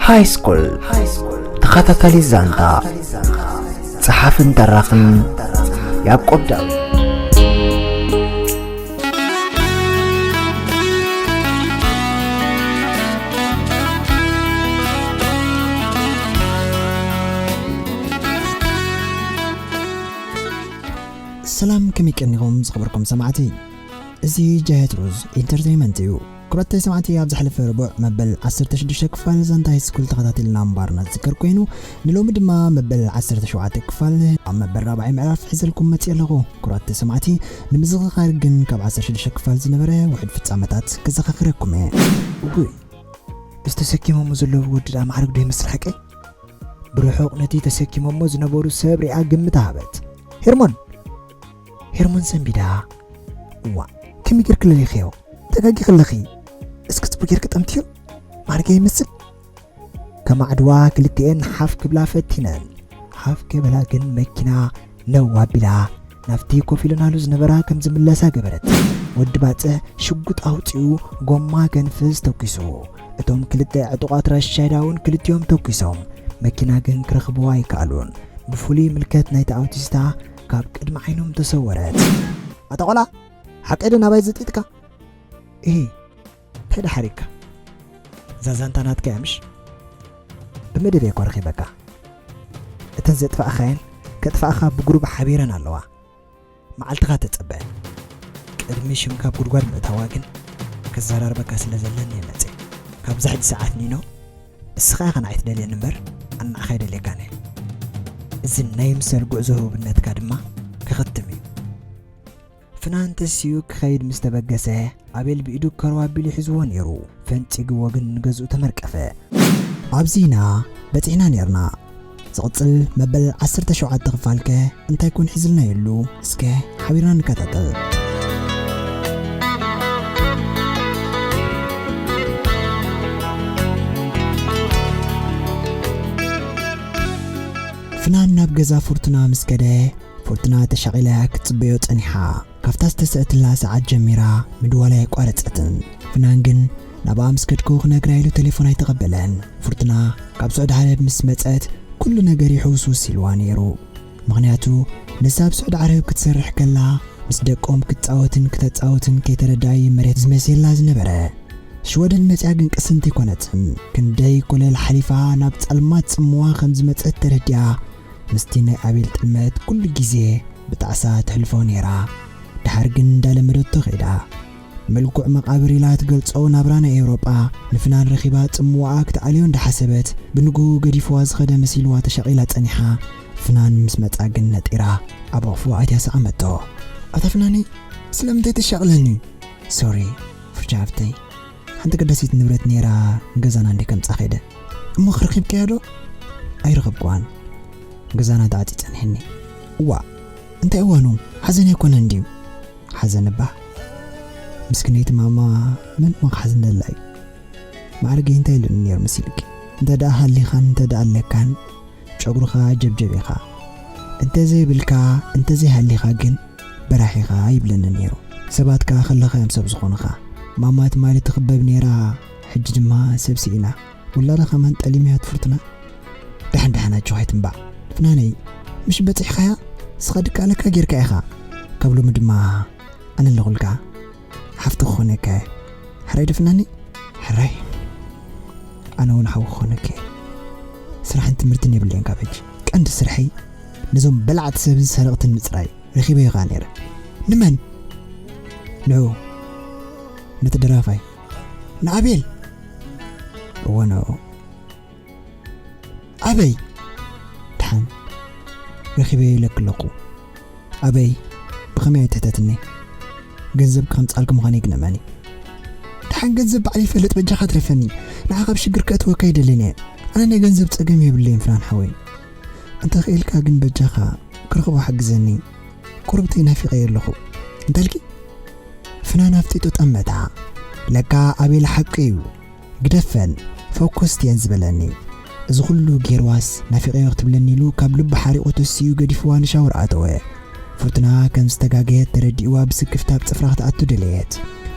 ሃይ ስኩል ተኸታታሊ ዛንታ፣ ጸሓፍን ተራኽን ያዕቆብ ዳዊት። ሰላም፣ ከመይ ቀኒኹም ዝኸበርኩም ሰማዕቲ? እዚ ጃየት ሩዝ ኢንተርቴይንመንት እዩ። ክቡራት ሰማዕቲ፣ ኣብ ዝሓለፈ ረቡዕ መበል ዓሰርተ ሽዱሽተ ክፋል ዛንታ ሃይ ስኩል ተኸታቲልና ምንባርና ዝዝከር ኮይኑ፣ ንሎሚ ድማ መበል ዓሰርተ ሸውዓተ ክፋል ኣብ መበል ራብዓይ ምዕራፍ ሒዘልኩም መፅእ ኣለኹ። ክቡራት ሰማዕቲ፣ ንምዝኽኻር ግን ካብ ዓሰርተ ሽዱሽተ ክፋል ዝነበረ ውሑድ ፍጻመታት ከዘኻኽረኩም እየ። ውይ፣ እዚ ተሰኪሞሞ ዘለዉ ወዲ ደኣ ማዕረግ ዶ ይመስል ሓቀይ? ብርሑቕ ነቲ ተሰኪሞሞ ዝነበሩ ሰብ ሪኣ ግምት ሃበት። ሄርሞን! ሄርሞን ሰንቢዳ። እዋ፣ ከመይ ጌርኪ ለሊኽዮ? ተጋጊኺ ኣለኺ። እስኪ ጽቡቕ ጌርኪ ጠምትዮ። ማዕረገ ይመስል። ከም ኣዕድዋ ክልቲኤን ሓፍ ክብላ ፈቲነን። ሓፍ ከይበላ ግን መኪና ነው ኣቢላ ናብቲ ኮፍ ኢለናሉ ዝነበራ ከም ዝምለሳ ገበረት። ወዲ ባጽዕ ሽጉጥ ኣውጺኡ ጎማ ከንፍዝ ተኲሱ። እቶም ክልተ ዕጡቓት ራሻይዳ እውን ክልቲኦም ተኲሶም። መኪና ግን ክረኽብዋ ኣይከኣሉን። ብፍሉይ ምልከት ናይቲ ኣውቲስታ ካብ ቅድሚ ዓይኖም ተሰወረት። ኣታ ቆልዓ፣ ሓቀይ ዶ ናባይ ዘጥኢጥካ? እሂ፣ እንታይ ደሓሪካ? እዛ ዛንታ ናትካ እያ ምሽ? ብመደብ እየ እኳ ረኺበካ። እተን ዘጥፋእኻየን ከጥፋእኻ ብጉሩብ ሓቢረን ኣለዋ። መዓልትኻ ተጸበ። ቅድሚ ሽምካ ኣብ ጉድጓድ ምእታዋ ግን ከዘራርበካ ስለ ዘለኒ እየ መጽየ። ካብዛ ሕጂ ሰዓት ኒኖ፣ እስኻ ኢኻ ንዓይ ትደልየኒ እምበር፣ ኣነ ንዓኻ ኣይደልየካን እየ። እዚ ናይ ምሰል ጉዕዞ ህቡብነትካ ድማ ክኽትም እዩ። ፍናን ተሲኡ ክኸይድ ምስ ተበገሰ፣ ኣቤል ብኢዱ ከርዋ ኣቢሉ ሒዝዎ ነይሩ። ፈንጺግዎ ግን ንገዝኡ ተመርቀፈ። ኣብዚ ኢና በጺሕና ነይርና። ዝቕጽል መበል ዓሰርተ ሸውዓተ ክፋልከ እንታይ ኮን ሒዝልና የሉ? እስከ ሓቢርና ንከታተል። ፍናን ናብ ገዛ ፍርቱና ምስ ከደ፣ ፍርቱና ተሻቒላ ክትጽበዮ ጸኒሓ። ካብታ ዝተሰእትላ ሰዓት ጀሚራ ምድዋል ኣየቋረጸትን። ፍናን ግን ናብኣ ምስ ከድኩ ክነግራ ኢሉ ቴሌፎን ኣይተቐበለን። ፍርቱና ካብ ስዑዲ ዓረብ ምስ መጸት ኩሉ ነገር እዩ ሕውስውስ ኢልዋ ነይሩ። ምኽንያቱ ንሳ ኣብ ስዑዲ ዓረብ ክትሰርሕ ከላ ምስ ደቆም ክትጻወትን ክተጻወትን ከይተረድኣ እዩ መሬት ዝመስየላ ዝነበረ። ሽወደን መጺኣ ግን ቅስንቲ ኣይኮነትን። ክንደይ ኮለል ሓሊፋ ናብ ጸልማት ጽምዋ ከም ዝመጸት ተረዲኣ ምስቲ ናይ ኣቤል ጥልመት ኩሉ ግዜ ብጣዕሳ ተሕልፎ ነይራ። ደሓር ግን እንዳለመደቶ ከይዳ። ምልኩዕ መቓብር ኢላ ትገልጾ ናብራ ናይ ኤውሮጳ ንፍናን ረኺባ ጽምዋኣ ክትኣልዮ እንዳሓሰበት፣ ብንግሁ ገዲፍዋ ዝኸደ መሲልዋ ተሻቒላ ጸኒሓ። ፍናን ምስ መጻ ግን ነጢራ ኣብ ኣቕፍዋ ኣትያ ሰዓመቶ። ኣታ ፍናነይ፣ ስለምንታይ ተሻቕለኒ? ሶሪ፣ ፍርጃ ሃብተይ። ሓንቲ ቀዳሲት ንብረት ነይራ፣ ንገዛና እንዲ ከምጻ ከይደ። እሞ ክረኺብካያ ዶ? ኣይረኸብክዋን። ገዛና ተዓጽዩ ጸኒሕኒ። እዋ፣ እንታይ እዋኑ? ሓዘን ኣይኮነን ድዩ? ሓዘን እባ። ምስኪነይቲ ማማ መን እሞ ክሓዝን ደላ እዩ? ማዕርገይ እንታይ ኢሉኒ ነይሩ መሲልኪ? እንተ ደኣ ሃሊኻን እንተ ደኣ ኣለካን ጨጉርኻ ጀብጀብ ኢኻ። እንተ ዘይብልካ፣ እንተ ዘይሃሊኻ ግን በራሕ ኢኻ ይብለኒ ነይሩ። ሰባት ከኣ ከለኻ እዮም ሰብ ዝኾኑኻ። ማማ ትማሊ ትኽበብ ነይራ፣ ሕጂ ድማ ሰብ ስኢና። ውላዳ ከማን ጠሊምያ ትፍርትና። ደሓን ደሓን ኣጆኻ ኣይትንባዕ። ፍናነይ፣ ምሽ በጺሕኻያ? ንስኻ ድቃለካ ጌርካ ኢኻ። ካብ ሎሚ ድማ ኣነ ኣለኹልካ። ሓፍቲ ክኾነካ እየ። ሕራይ ዶ ፍናነይ? ሕራይ። ኣነ እውን ሓዊ ክኾነኪ እየ። ስራሕን ትምህርትን የብለይን ካብ ሕጂ። ቀንዲ ስርሐይ ነዞም በላዕቲ ሰብን ሰረቕትን ምጽራይ። ረኺበዮ ከኣ ነይረ። ንመን? ንዑ። ነቲ ደራፋይ። ንኣቤል። እወ፣ ንዑ። ኣበይ? ደሓን ረኺበዮ ኢለኪ ኣለኹ። ኣበይ? ብኸመይ ኣይትሕተትኒ? ገንዘብ ከምጻልኪ ምዃነይ ግን እመኒ። ደሓን ገንዘብ ባዕለይ ይፈልጥ፣ በጃኻ ትረፈኒ። ንዓ ካብ ሽግር ከእትወካ ኣይደልን እየ። ኣነ ናይ ገንዘብ ጸገም የብለይን ፍናን ሓወይ። እንተ ኽኢልካ ግን በጃኻ ክረኽቦ ሓግዘኒ። ቁሩብተይ ናፊቐዮ ኣለኹ። እንታልኪ? ፍናን ኣፍጢጡ ጠመታ። ለካ ኣቤል ሓቂ እዩ። ግደፈን፣ ፈኮስቲ እየን ዝበለኒ። እዚ ኩሉ ጌርዋስ ናፊቐዮ ክትብለኒ ኢሉ ካብ ልቡ ሓሪቑ ተሲኡ ገዲፍዋ ንሻወር ኣተወ። ፍርቱና ከም ዝተጋገየት ተረዲእዋ ብስክፍታ ኣብ ጽፍራ ክትኣቱ ደለየት።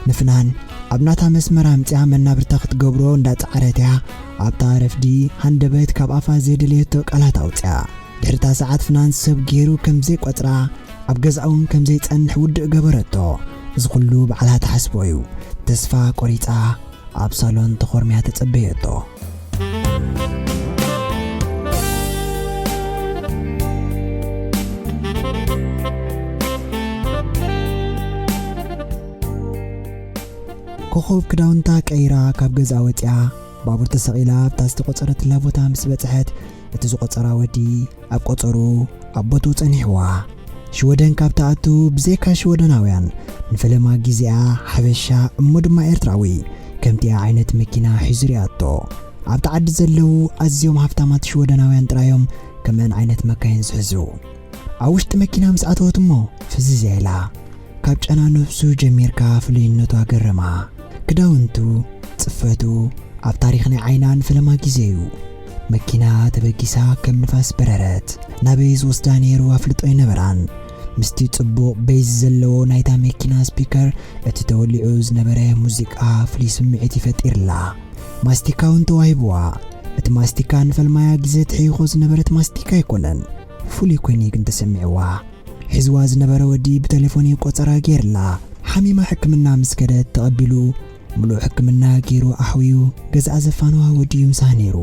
ንፍናን ኣብ ናታ መስመር ኣምጽያ መናብርታ ክትገብሮ እንዳጻዕረት እያ። ኣብታ ረፍዲ ሃንደበት ካብ ኣፋ ዘይደለየቶ ቃላት ኣውጽያ። ድሕርታ ሰዓት ፍናን ሰብ ገይሩ ከም ዘይቆጽራ፣ ኣብ ገዛኣ እውን ከም ዘይጸንሕ ውድእ ገበረቶ። እዚ ኩሉ ባዕላ ትሓስቦ እዩ። ተስፋ ቆሪጻ ኣብ ሳሎን ተኾርምያ ተጸበየቶ። ኮኾብ ክዳውንታ ቀይራ ካብ ገዛ ወጽያ፣ ባቡር ተሰቒላ ኣብታ ዝተቖጸረትላ ቦታ ምስ በጽሐት፣ እቲ ዝቖጸራ ወዲ ኣብ ቆጸሩ ኣብ ቦትኡ ጸኒሕዋ። ሽወደን ካብ ትኣቱ ብዘይካ ሽወደናውያን ንፈለማ ግዜኣ ሓበሻ እሞ ድማ ኤርትራዊ ከምቲኣ ዓይነት መኪና ሒዙ ሪኣቶ። ኣብቲ ዓዲ ዘለዉ ኣዝዮም ሃፍታማት ሽወደናውያን ጥራዮም ከምአን ዓይነት መካይን ዝሕዙ። ኣብ ውሽጢ መኪና ምስ ኣተወት እሞ ፍዝዝ ኢላ። ካብ ጨና ነብሱ ጀሚርካ ፍሉይነቱ ኣገረማ። ክዳውንቱ፣ ጽፈቱ፣ ኣብ ታሪኽ ናይ ዓይና ንፈለማ ግዜ እዩ። መኪና ተበጊሳ ከም ንፋስ በረረት። ናበይ ዝወስዳ ነይሩ ኣፍልጦ ኣይነበራን። ምስቲ ጽቡቕ ቤዝ ዘለዎ ናይታ መኪና ስፒከር እቲ ተወሊዑ ዝነበረ ሙዚቃ ፍሉይ ስምዒት ይፈጢርላ። ማስቲካ እውን ተዋሂብዋ። እቲ ማስቲካ ንፈልማያ ግዜ ትሕይኾ ዝነበረት ማስቲካ ኣይኮነን። ፍሉይ ኮይኑ ግን ተሰሚዕዋ። ሒዝዋ ዝነበረ ወዲ ብቴሌፎን እዩ ቆጸራ ገይርላ። ሓሚማ ሕክምና ምስ ከደት ተቐቢሉ፣ ምሉእ ሕክምና ገይሩ ኣሕውዩ ገዛኣ ዘፋነዋ ወዲ እዩ ምሳህ ነይሩ።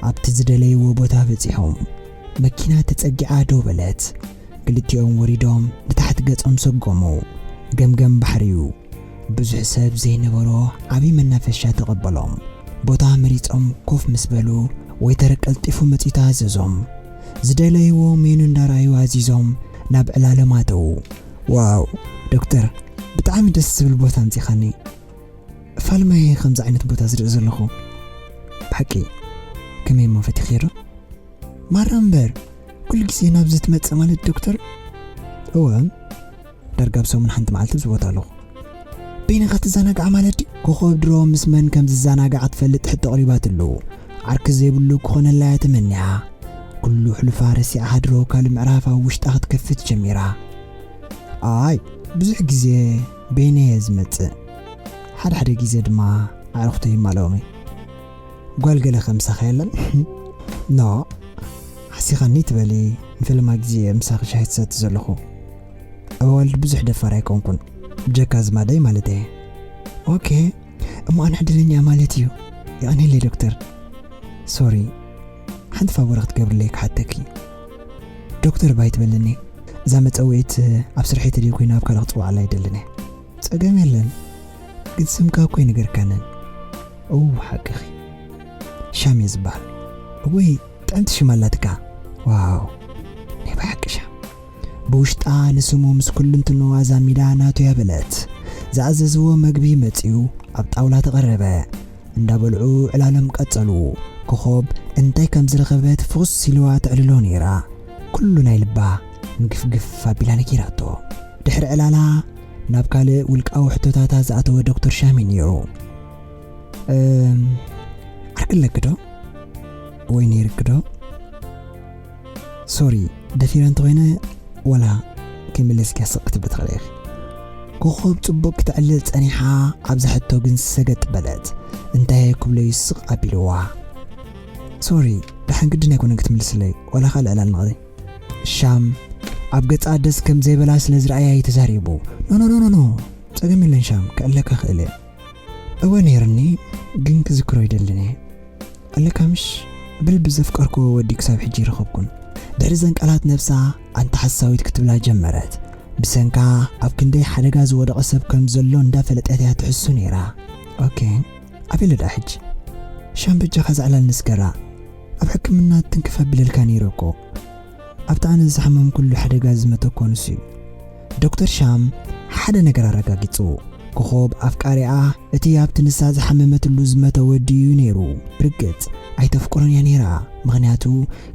ኣብቲ ዝደለይዎ ቦታ በጺሖም። መኪና ተጸጊዓ ደው በለት። ክልቲኦም ወሪዶም ንታሕቲ ገጾም ሰጎሙ። ገምገም ባሕሪ እዩ። ብዙሕ ሰብ ዘይነበሮ ዓቢ መናፈሻ ተቐበሎም። ቦታ መሪጾም ኮፍ ምስ በሉ፣ ወይተር ቀልጢፉ መጺኡ ተኣዘዞም። ዝደለይዎ ሜኑ እንዳረኣዩ ኣዚዞም ናብ ዕላሎም ኣተዉ። ዋው ዶክተር፣ ብጣዕሚ ደስ ዝብል ቦታ ኣምጺኻኒ። ፋልማየ ከምዚ ዓይነት ቦታ ዝርኢ ዘለኹ። ብሓቂ ከመይ እሞ ፈቲኽዮ ዶ? ማራ እምበር፣ ኩሉ ግዜ ናብዚ ትመጽእ ማለት ዶክተር? እወ፣ ዳርጋ ኣብ ሰሙን ሓንቲ መዓልቲ ኣብዚ ቦታ ኣለኹ። በይንኻ ትዘናጋዕ ማለት ድዩ? ኮኾብ ድሮ ምስ መን ከም ዝዘናጋዕ ትፈልጥ ሕቶ ኣቕሪባትሉ። ዓርኪ ዘይብሉ ክኾነላ እያ ተመኒያ። ኩሉ ሕሉፋ ረሲዓ ድሮ ካልእ ምዕራፍ ኣብ ውሽጣ ክትከፍት ጀሚራ። ኣይ፣ ብዙሕ ግዜ በይነይ እየ ዝመጽእ። ሓደ ሓደ ግዜ ድማ ኣዕሩኽተይ ይማልኦም እየ። ጓል ገለ ከምሳኺ የለን? ኖ፣ ሓሲኻኒ ትበሊ፣ ንፈለማ ግዜ እየ ምሳኺ ሻሂ ትሰቲ ዘለኹ። ኣብ ኣዋልድ ብዙሕ ደፋር ኣይኮንኩን፣ ብጀካ ኣዝማደይ ማለት እየ። ኦኬ፣ እሞ ኣነ ዕድለኛ ማለት እዩ። የቐንየለይ ዶክተር። ሶሪ፣ ሓንቲ ፋቦራ ክትገብርለይ ክሓተኪ። ዶክተር ባይ ትበልኒ። እዛ መጸውዒት ኣብ ስርሐይ ተደይ ኮይና ኣብ ካልእ ክጽውዓላ ኣይደልን እየ። ጸገም የለን፣ ግን ስምካ እኮ ኣይነገርካንን። እው፣ ሓቅኺ። ሻም እየ ዝበሃል። እወይ፣ ጥዕምቲ ሽም ኣላትካ። ዋው፣ ናይ ብሓቂ ሻም። ብውሽጣ ንስሙ ምስ ኩልንትንኡ ኣዛሚዳ ናቱ እያ በለት። ዝኣዘዝዎ መግቢ መጺኡ ኣብ ጣውላ ተቐረበ። እንዳበልዑ ዕላሎም ቀጸሉ። ኮኾብ እንታይ ከም ዝረኸበት ፍኹስ ኢልዋ ተዕልሎ ነይራ። ኩሉ ናይ ልባ ምግፍግፍ ኣቢላ ነጊራቶ። ድሕሪ ዕላላ ናብ ካልእ ውልቃዊ ሕቶታታ ዝኣተወ ዶክተር ሻሚ ነይሩ። እም፣ ዓርኪ ኣለኪ ዶ? ወይ ነይርኪ ዶ? ሶሪ፣ ደፊረ እንተኾይነ ዋላ ከይመለስኪያ ስቕ ክትብሊ ትኽእሊ ኢኺ። ኮኾብ ጽቡቕ ክትዕልል ጸኒሓ፣ ኣብዛ ሕቶ ግን ሰገጥ በለት። እንታይ ክብሎ እዩ ስቕ ኣቢልዋ። ሶሪ፣ ደሓን ግድን ኣይኮነን ክትምልስለይ፣ ዋላ ካልእ ዕላል ንቕዲ። ሻም ኣብ ገጻ ደስ ከም ዘይበላ ስለ ዝረኣያ እዩ ተዛሪቡ። ኖ፣ ኖ፣ ኖ፣ ኖ፣ ኖ። ጸገም የለን ሻም፣ ክዕለካ ክእል እየ። እወ ነይርኒ፣ ግን ክዝክሮ ይደልን እየ። ኣለካ ምሽ? ብልቢ ዘፍቀርክዎ ወዲ ክሳብ ሕጂ ይረኸብኩን። ድሕሪ ዘን ቃላት ነብሳ ኣንታ ሓሳዊት ክትብላ ጀመረት። ብሰንካ ኣብ ክንደይ ሓደጋ ዝወደቐ ሰብ ከም ዘሎ እንዳፈለጠት እያ ትሕሱ ነይራ። ኦኬ፣ ኣበይ ኣሎ ደኣ ሕጂ? ሻም በጃኻ እዛ ዕላል ንስገራ። ኣብ ሕክምና ትንክፍ ኣቢለልካ ነይረ እኮ። ኣብቲ ኣነ ዝሓመምኩሉ ሓደጋ ዝመተ እኮ ንሱ እዩ። ዶክተር ሻም ሓደ ነገር ኣረጋጊጹ። ኮኾብ ኣፍቃሪኣ እቲ ኣብቲ ንሳ ዝሓመመትሉ ዝመተ ወዲ እዩ ነይሩ። ብርግጽ ኣይተፍቅሮን እያ ነይራ። ምኽንያቱ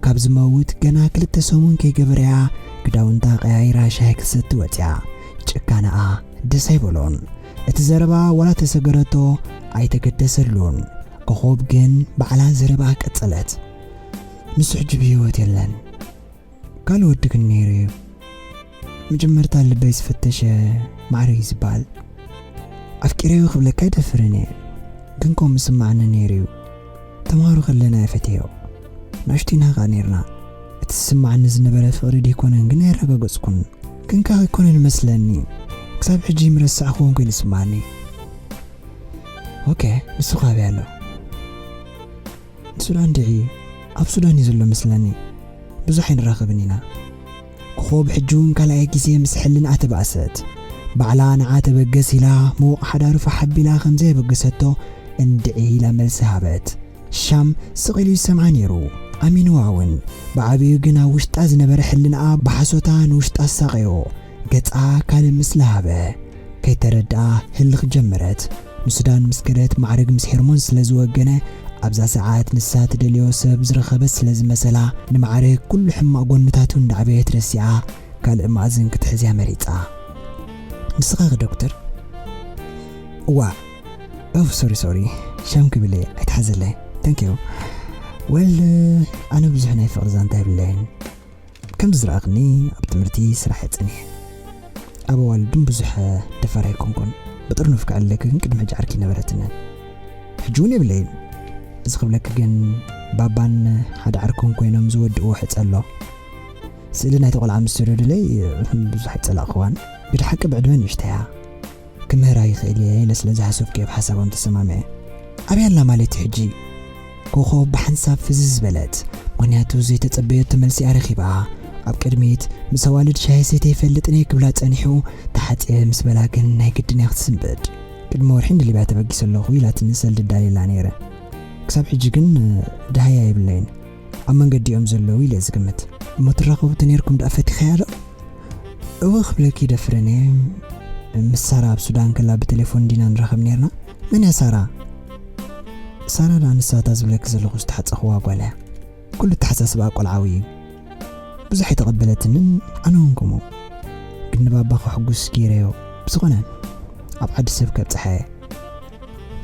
ካብ ዝመውት ገና ክልተ ሰሙን ከይገበረ እያ ክዳውንታ ቀያይራ ሻሂ ክትሰቲ ወጽያ። ጭካነኣ ደስ ኣይበሎን። እቲ ዘረባ ዋላ ተሰገረቶ ኣይተገደሰሉን። ኮኾብ ግን ባዕላ ዘረባኣ ቀጸለት። ንሱ ሕጂ ብህይወት የለን። ካልእ ወዲ ግን ነይሩ እዩ። መጀመርታ ልበይ ዝፈተሸ ማዕረ እዩ ዝበሃል። ኣፍቂ ኣፍቂረዮ ክብለካ ኣይደፍርን እየ፣ ግን ከምኡ ዝስምዓኒ ነይሩ እዩ። ተምሃሮ ከለና እየ ፈትየዮ። ንእሽቱ ኢና ኸኣ ነይርና። እቲ ዝስምዓኒ ዝነበረ ፍቕሪ ደይኮነን ግን ኣየረጋገጽኩን። ግን ከኣ ኣይኮነን መስለኒ። ክሳብ ሕጂ ምረሳዕክዎን ኮይኑ ይስምዓኒ። ኦኬ፣ ንሱ ካበይ ኣሎ? ንሱዳን ድዒ? ኣብ ሱዳን እዩ ዘሎ መስለኒ። ብዙሕ ኣይንራኸብን ኢና። ኮኾብ ሕጂ እውን ካልኣይ ግዜ ምስ ሕልንኣ ተባእሰት። ባዕላ ንዓ ተበገስ ኢላ ምዉቕ ሓዳሩ ፋሕ ኣቢላ ከም ዘየበገሰቶ እንድዒ ኢላ መልሲ ሃበት። ሻም ስቕ ኢሉ ይሰምዓ ነይሩ። ኣሚንዋ እውን። ብዓቢኡ ግን ኣብ ውሽጣ ዝነበረ ሕልንኣ ብሓሶታ ንውሽጣ ኣሳቐዮ። ገጻ ካልእ ምስሊ ሃበ። ከይተረድኣ ህልኽ ጀመረት። ንሱዳን ምስ ከደት ማዕርግ ምስ ሄርሞን ስለ ዝወገነ፣ ኣብዛ ሰዓት ንሳ ትደልዮ ሰብ ዝረኸበት ስለ ዝመሰላ፣ ንማዕርግ ኩሉ ሕማቕ ጎንታቱ እንዳዕበየት ረሲዓ፣ ካልእ ማእዝን ክትሕዝያ መሪጻ። ንስኻ ኸ ዶክተር? እዋእ፣ ኦፍ፣ ሶሪ፣ ሶሪ። ሻም ክብል እየ፣ ኣይትሓዘለይ። ታንክ ዩ። ወል፣ ኣነ ብዙሕ ናይ ፍቕሪ ዛንታ የብለይን። ከም ዝረኣኽኒ ኣብ ትምህርቲ ስራሕ እየ ጸኒሐ። ኣብ ኣዋልድን ብዙሕ ደፋር ኣይኮንኩን። ብጥርኑፍ ክዕልለኪ ግን ቅድሚ ሕጂ ዓርኪ ነበረትንን። ሕጂ እውን የብለይን። እዚ ክብለኪ ግን ባባን ሓደ ዓርክን ኮይኖም ዝወድእዎ ሕጸ ኣሎ። ስእሊ ናይቲ ቆልዓ ምስ ሰደዱለይ ብዙሕ ኣይጸላእክዋን። ብድሓቂ ብዕድመ ንእሽተያ። ክምህራ ይኽእል እየ ኢለ ስለ ዝሓሰብኩ እየ ብሓሳቦም ተሰማሚዐ። ኣበይ ኣላ ማለት እዩ ሕጂ? ኮኾብ ብሓንሳብ ፍዝዝ በለት። ምኽንያቱ ዘይተጸበየቶ መልሲ እያ ረኺባ። ኣብ ቅድሚት ምስ ኣዋልድ ሻሂ ሰትየ ኣይፈልጥን እየ ክብላ ጸኒሑ፣ ተሓጽየ ምስ በላ ግን ናይ ግድን እያ ክትስንብድ። ቅድሚ ወርሒ ንሊብያ ተበጊሰ ኣለኹ ኢላትኒ ሰልዲ ኣዳልየላ ነይረ። ክሳብ ሕጂ ግን ደሃያ የብለይን። ኣብ መንገዲ እዮም ዘለዉ ኢለ እየ ዝግምት። እሞ ትራኸቡ ተነይርኩም ደኣ ፈቲኻያ ዶ? እወ ክብለኪ ይደፍርን እየ። ምስ ሳራ ኣብ ሱዳን ከላ ብቴሌፎን ዲና ንራኸብ ነይርና። መን እያ ሳራ? ሳራ ደኣ ንሳ እታ ዝብለኪ ዘለኹ ዝተሓጸኽዋ ጓል እያ። ኩሉ ኣተሓሳስባኣ ቆልዓዊ እዩ። ብዙሕ ኣይተቐበለትንን ኣነ እውን ከምኡ። ግን ንባባ ከሕጉስ ገይረዮ። ብዝኾነ ኣብ ዓዲ ሰብ ከብጽሓ እየ።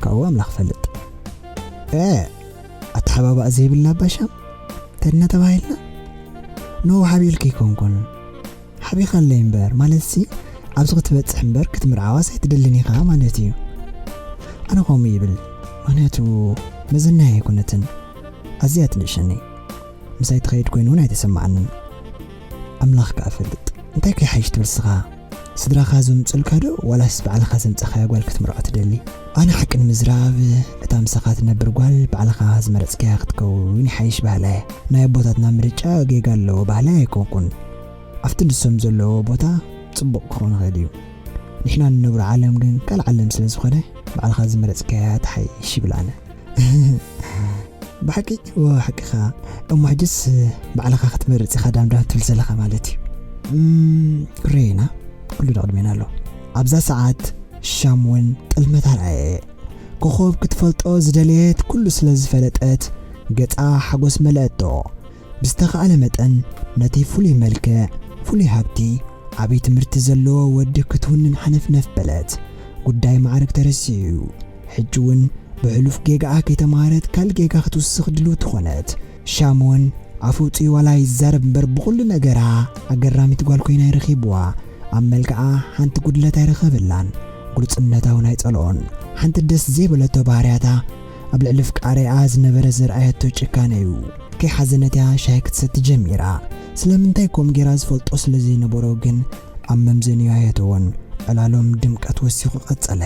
ካብኡ ኣምላኽ ይፈልጥ። እ፣ ኣተሓባባእ ዘይብላ ኣባሻም ተድና ተባሂልና? ኖ፣ ሓቢልኪ ኣይኮንኩን። ሓቢኻለይ እምበር፣ ማለትሲ ኣብዚ ክትበጽሕ እምበር ክትምርዓዋስ ኣይትደልን ኢኻ ማለት እዩ። ኣነ ከምኡ ይብል፣ ምኽንያቱ መዘናይ ኣይኮነትን። ኣዝያ ትንእሸኒ። ምሳይ ትኸይድ ኮይኑ እውን ኣይተሰማዓንን። ኣምላኽ ከኣ ፈልጥ። እንታይ ከይሓይሽ ትብል ስኻ? ስድራኻ ዘምጽኡልካ ዶ ዋላስ ባዕልኻ ዘምጻኻያ ጓል ክትምርዖ ትደሊ? ኣነ ሓቂ ንምዝራብ፣ እታ ምሳኻ ትነብር ጓል ባዕልኻ ዝመረጽካያ ክትከውን ይሓይሽ በሃላይ። ናይ ኣቦታትና ምርጫ ጌጋ ኣለዎ በሃላይ ኣይኮንኩን። ኣብቲ ንሶም ዘለዎ ቦታ ጽቡቕ ክኸውን ይኽእል እዩ። ንሕና ንነብሮ ዓለም ግን ካልእ ዓለም ስለ ዝኾነ፣ ባዕልኻ ዝመረጽካያ ትሓይሽ ይብል ኣነ። ብሓቂ? እወ፣ ሓቂኻ። እሞ ሕጅስ ባዕልኻ ክትመርጽ ኢኻ ዳምዳም ትብል ዘለኻ ማለት እዩ። እም፣ ክረየና፣ ኩሉ ደቕድሜና ኣሎ። ኣብዛ ሰዓት ሻም እውን ጥልመት ኣርኣየ። ኮኾብ ክትፈልጦ ዝደለየት ኩሉ ስለ ዝፈለጠት፣ ገጻ ሓጎስ መለአቶ። ብዝተኻእለ መጠን ነቲ ፍሉይ መልክዕ፣ ፍሉይ ሃብቲ፣ ዓቢ ትምህርቲ ዘለዎ ወዲ ክትውንን ሓነፍነፍ በለት። ጉዳይ ማዕርግ ተረሲዑ እዩ። ሕጂ እውን ብሕሉፍ ጌጋኣ ከይተማሃረት ካልእ ጌጋ ክትውስኽ ድልውቲ ኾነት። ሻም እውን ኣፍ ኣውጺኡ ዋላ ይዛረብ እምበር ብኹሉ ነገራ ኣገራሚት ጓል ኮይና ይረኺብዋ። ኣብ መልክዓ ሓንቲ ጉድለት ኣይረኸበላን። ግሉጽነታ እውን ኣይጸልኦን። ሓንቲ ደስ ዘይበለቶ ባህርያታ ኣብ ልዕሊ ፍቃረኣ ዝነበረ ዘርኣየቶ ጭካነ እዩ። ከይሓዘነት እያ ሻሂ ክትሰቲ ጀሚራ። ስለምንታይ ከምኡ ጌራ ዝፈልጦ ስለ ዘይነበሮ ግን ኣብ መምዘኒኡ ኣየእተዎን። ዕላሎም ድምቀት ወሲኹ ቀጸለ።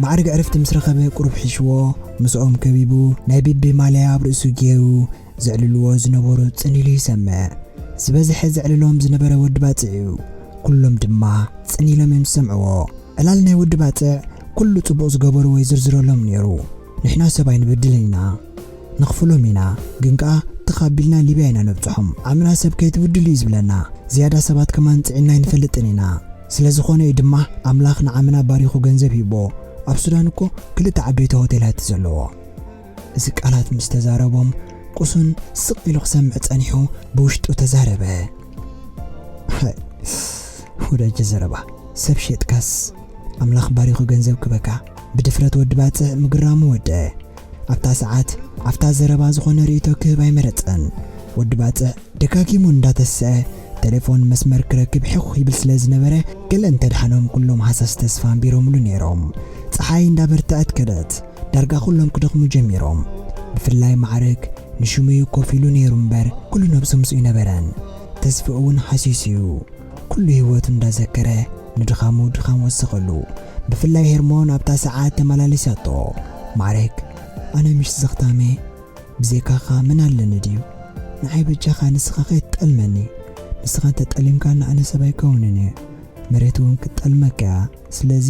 ማዕርግ ዕረፍቲ ምስ ረኸበ ቁሩብ ሒሽዎ፣ ምስኦም ከቢቡ፣ ናይ ቢቢ ማልያ ኣብ ርእሱ ገይሩ፣ ዘዕልልዎ ዝነበሩ ጽን ኢሉ ይሰምዕ። ዝበዝሐ ዘዕልሎም ዝነበረ ወዲ ባጽዕ እዩ። ኩሎም ድማ ጽን ኢሎም እዮም ዝሰምዕዎ። ዕላል ናይ ወዲ ባጽዕ ኩሉ ጽቡቕ ዝገበርዎ ይዝርዝረሎም ነይሩ። ንሕና ሰብ ኣይንበድልን ኢና። ነኽፍሎም ኢና፣ ግን ከኣ ትኽ ኣቢልና ሊብያ ኢና ነብጽሖም። ዓምና ሰብ ከይትብድሉ እዩ ዝብለና። ዝያዳ ሰባት ከማን ጽዒንና ኣይንፈልጥን ኢና። ስለ ዝኾነ እዩ ድማ ኣምላኽ ንዓምና ባሪኹ ገንዘብ ሂቦ። ኣብ ሱዳን እኮ ክልተ ዓበይቲ ሆቴላት እዩ ዘለዎ። እዚ ቃላት ምስ ተዛረቦም፣ ቁሱን ስቕ ኢሉ ክሰምዕ ጸኒሑ ብውሽጡ ተዛረበ። ሃይ፣ ወዳጀ ዘረባ ሰብ ሸጥካስ ኣምላኽ ባሪኹ ገንዘብ ክበካ። ብድፍረት ወዲ ባጽዕ ምግራሙ ወደ ኣብታ ሰዓት ኣብታ ዘረባ ዝኾነ ርእይቶ ክህብ ኣይመረጸን። ወዲ ባጽዕ ደጋጊሙ እንዳተስዐ ቴሌፎን መስመር ክረክብ ሕኹ ይብል ስለ ዝነበረ፣ ገለ እንተድሓኖም ኩሎም ሃሳስ ተስፋ ኣንቢሮምሉ ነይሮም። ጸሓይ እንዳበርትዐት ከደት። ዳርጋ ኩሎም ክደኽሙ ጀሚሮም። ብፍላይ ማዕረግ ንሽሙዩ ኮፍ ኢሉ ነይሩ እምበር ኩሉ ነብሱ ምስኡ ኣይነበረን። ተስፍኡ እውን ሃሲሱ እዩ። ኩሉ ህይወቱ እንዳዘከረ ንድኻሙ ድኻም ወሰኸሉ። ብፍላይ ሄርሞን ኣብታ ሰዓት ተመላሊሳቶ። ማዕረግ፣ ኣነ ምሽ ዘኽታመ ብዘይካኻ መን ኣለኒ ድዩ? ንዓይ በጃኻ ንስኻ ከይትጠልመኒ። ንስኻ እንተጠሊምካኒ ኣነ ሰብ ኣይከውንን እየ። መሬት እውን ክትጠልመካ እያ። ስለዚ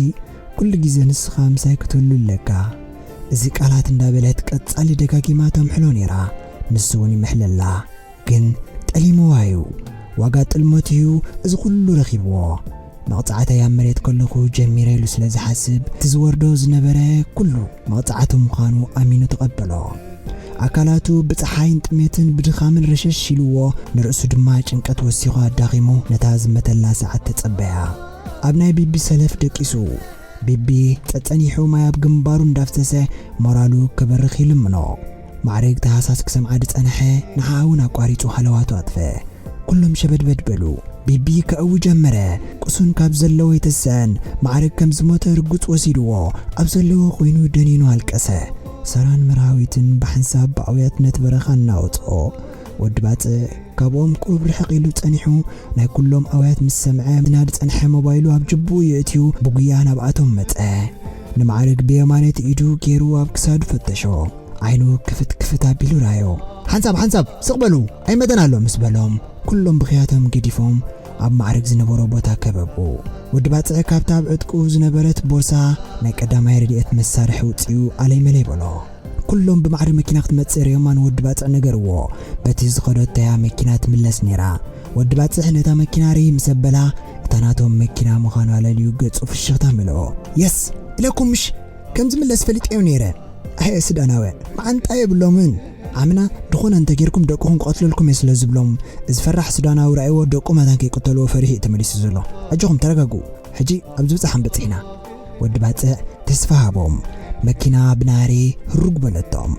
ኩሉ ግዜ ንስኻ ምሳይ ክትህሉ ኣለካ። እዚ ቃላት እንዳበለት ቀጻሊ ደጋጊማ ተምሕሎ ነይራ። ንሱ እውን ይምሕለላ። ግን ጠሊምዋ እዩ። ዋጋ ጥልመት እዩ እዚ ኩሉ ረኺብዎ። መቕጻዕተይ ኣብ መሬት ከለኹ ጀሚረ ኢሉ ስለ ዝሓስብ፣ እቲ ዝወርዶ ዝነበረ ኩሉ መቕጻዕቲ ምዃኑ ኣሚኑ ተቐበሎ። ኣካላቱ ብጸሓይን ጥሜትን ብድኻምን ረሸሽ ኢልዎ፣ ንርእሱ ድማ ጭንቀት ወሲኹ ኣዳኺሙ ነታ ዝመተላ ሰዓት ተጸበያ። ኣብ ናይ ቢቢ ሰለፍ ደቂሱ። ቢቢ ጸጸኒሑ ማይ ኣብ ግንባሩ እንዳፍሰሰ ሞራሉ ክበርኽ ይልምኖ። ማዕረግ ተሃሳስ ክሰምዓ ዝጸንሐ ንዓኣ እውን ኣቋሪጹ ሃለዋቱ ኣጥፈ። ኩሎም ሸበድበድ በሉ። ቢቢ ከእዊ ጀመረ። ቁሱን ካብ ዘለዎ ይትስዕን። ማዕረግ ከም ዝሞተ ርጉጽ ወሲድዎ። ኣብ ዘለዎ ኮይኑ ደኒኑ ኣልቀሰ። ሰራን መርሃዊትን ብሓንሳብ ብኣውያት ነቲ በረኻ እናወጽኦ። ወዲ ባጽዕ ካብኦም ቁሩብ ርሕቕ ኢሉ ጸኒሑ ናይ ኩሎም ኣውያት ምስ ሰምዐ፣ ዝናድ ጸንሐ ሞባይሉ ኣብ ጅብኡ የእትዩ ብጉያ ናብኣቶም መጸ። ንማዕረግ ብየማነይቲ ኢዱ ገይሩ ኣብ ክሳዱ ፈተሾ። ዓይኑ ክፍት ክፍት ኣቢሉ ራዮ። "ሓንሳብ፣ ሓንሳብ፣ ስቕ በሉ፣ ኣይመተን ኣሎ" ምስ በሎም፣ ኩሎም ብኽያቶም ገዲፎም ኣብ ማዕረግ ዝነበሮ ቦታ ከበቡ። ወዲ ባጽዕ ካብታ ኣብ ዕጥቁ ዝነበረት ቦርሳ ናይ ቀዳማይ ረድኤት መሳርሒ ውጽኡ ኣለይ መለይ በሎ። ኩሎም ብማዕረ መኪና ክትመጽእ ርእዮማ ንወዲ ባጽዕ ነገርዎ። በቲ ዝኸደቶያ መኪና ትምለስ ነይራ። ወዲ ባጽዕ ነታ መኪና ርኢ ምስ ኣበላ፣ እታ ናቶም መኪና ምዃኑ ኣለልዩ ገጹ ፍሽኽታ መልኦ። "የስ! ኢለኩም ምሽ! ከም ዝምለስ ፈሊጠዮ ነይረ!" ኣየ ሱዳናውያን፣ መዓንጣ የብሎምን። ዓምና ድኾነ እንተጌርኩም ደቅኹም ክቐትለልኩም እየ ስለ ዝብሎም፣ እዚ ፈራሕ ሱዳናዊ ራእይዎ ደቁ መታን ከይቅተልዎ ፈሪሑ እዩ ተመሊሱ ዘሎ። ኣጆኹም ተረጋግኡ፣ ሕጂ ኣብ ዝበጻሕና በጺሕና። ወዲ ባጽዕ ተስፋ ሃቦም። መኪና ብናህሪ ህሩግ በለቶም።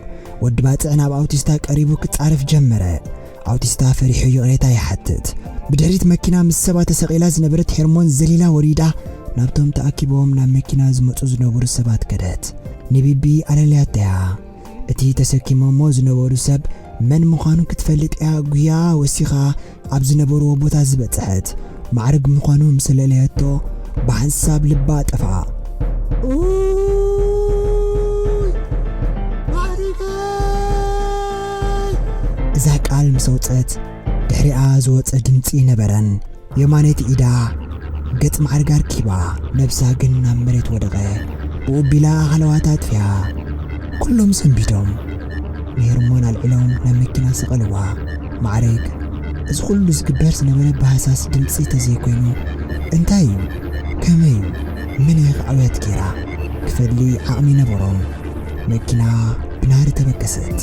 ወዲ ባጽዕ ናብ ኣውቲስታ ቀሪቡ ክጻረፍ ጀመረ። ኣውቲስታ ፈሪሑ ይቕሬታ ይሓትት። ብድሕሪት መኪና ምስ ሰባት ተሰቒላ ዝነበረት ሄርሞን ዘሊላ ወሪዳ ናብቶም ተኣኪቦም ናብ መኪና ዝመጹ ዝነበሩ ሰባት ከደት። ንቢቢ ኣለልያተያ። እቲ ተሰኪሞሞ ዝነበሩ ሰብ መን ምዃኑ ክትፈልጥ እያ ጉያ ወሲኻ ኣብ ዝነበርዎ ቦታ ዝበጽሐት። ማዕረግ ምዃኑ ምስ ለለየቶ ብሓንሳብ ልባ ጠፍኣ። ኡይ! ማዕረገይ! እዛ ቃል ምስ ኣውጸት ድሕሪኣ ዝወጸ ድምጺ ነበረን። የማነይቲ ኢዳ ገጽ ማዕረግ ኣርኪባ፣ ነብሳ ግን ናብ መሬት ወደቐ። ብኡ ቢላ ሃለዋታ ኣጥፊኣ። ኩሎም ሰንቢዶም ንሄርሞን ኣልዒሎም ናብ መኪና ሰቐልዋ። ማዕረግ፣ እዚ ኩሉ ዝግበር ዝነበረ ብሃሳስ ድምጺ ተዘይኮይኑ፣ እንታይ እዩ? ከመይ እዩ? መን እያ ክዓውያት ገይራ? ክፈሊ ዓቕሚ ነበሮም። መኪና ብናህሪ ተበገሰት።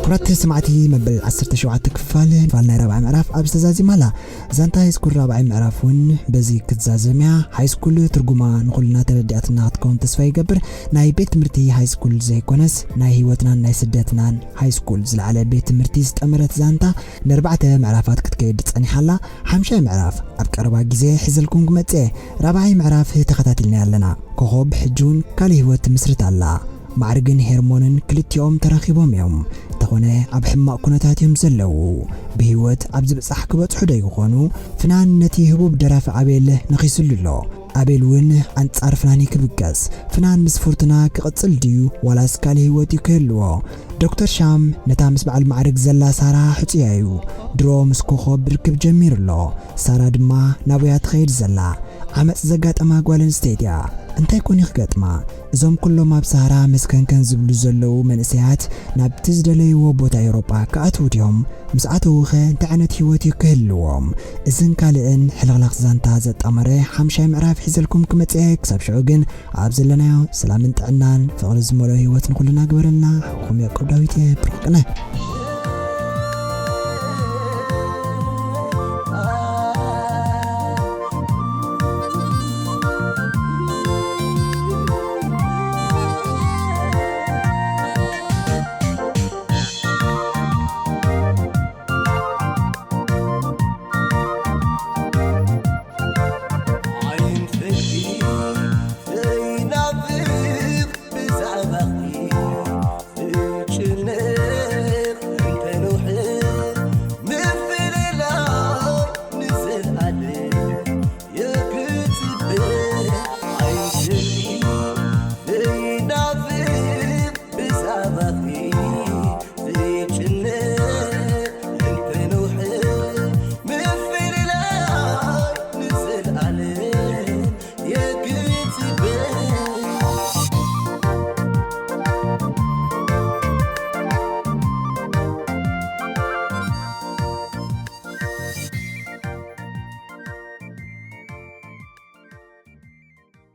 ክቡራት ሰማዕቲ፣ መበል ዓሰርተ ሸውዓተ ክፋል፣ ክፋል ናይ ራብዓይ ምዕራፍ ኣብዚ ተዛዚማ ኣላ። ዛንታ ሃይስኩል ራብዓይ ምዕራፍ እውን በዚ ክትዛዘም እያ። ሃይስኩል ትርጉማ ንኹልና ተረዲኣትና ክትከውን ተስፋ ይገብር። ናይ ቤት ትምህርቲ ሃይስኩል ዘይኮነስ፣ ናይ ህይወትናን ናይ ስደትናን ሃይስኩል ዝለዓለ ቤት ትምህርቲ ዝጠመረት ዛንታ ንኣርባዕተ ምዕራፋት ክትከይድ ጸኒሓ ኣላ። ሓምሻይ ምዕራፍ ኣብ ቀረባ ግዜ ሒዘልኩም ክመጽእ እየ። ራብዓይ ምዕራፍ ተኸታቲልና ኣለና። ኮኾብ ሕጂ እውን ካልእ ህይወት ትምስርት ኣላ። ማዕርግን ሄርሞንን ክልቲኦም ተራኺቦም እዮም። እንተኾነ ኣብ ሕማቕ ኩነታት እዮም ዘለዉ። ብህይወት ኣብ ዝብጻሕ ክበጽሑ ዶ ይኾኑ? ፍናን ነቲ ህቡብ ደራፊ ኣቤል ነኺስሉ ኣሎ። ኣቤል እውን ኣንጻር ፍናን እዩ ክብገስ። ፍናን ምስ ፍርቱና ክቕጽል ድዩ ዋላስ ካልእ ህይወት እዩ ክህልዎ? ዶክተር ሻም ነታ ምስ በዓል ማዕርግ ዘላ ሳራ ሕጹያ እዩ። ድሮ ምስ ኮኾብ ርክብ ጀሚሩ ኣሎ። ሳራ ድማ ናብያ ትኸይድ ዘላ። ዓመጽ ዘጋጠማ ጓል ኣንስተይቲ እያ። እንታይ ኮን ክገጥማ? እዞም ኩሎም ኣብ ሳህራ መስከንከን ዝብሉ ዘለዉ መንእሰያት ናብቲ ዝደለይዎ ቦታ ኤውሮጳ ክኣትዉ ድዮም? ምስ ኣተዉ ኸ እንታይ ዓይነት ህይወት እዩ ክህልዎም? እዝን ካልእን ሕልኽላኽ ዛንታ ዘጣመረ ሓምሻይ ምዕራፍ ሒዘልኩም ክመጽእ እየ። ክሳብ ሽዑ ግን ኣብ ዘለናዮ ሰላምን ጥዕናን ፍቕሪ ዝመልኦ ህይወት ንኹልና ግበረልና። ሓውኹም ያዕቆብ ዳዊት እየ። ብሩኽ ቅነ።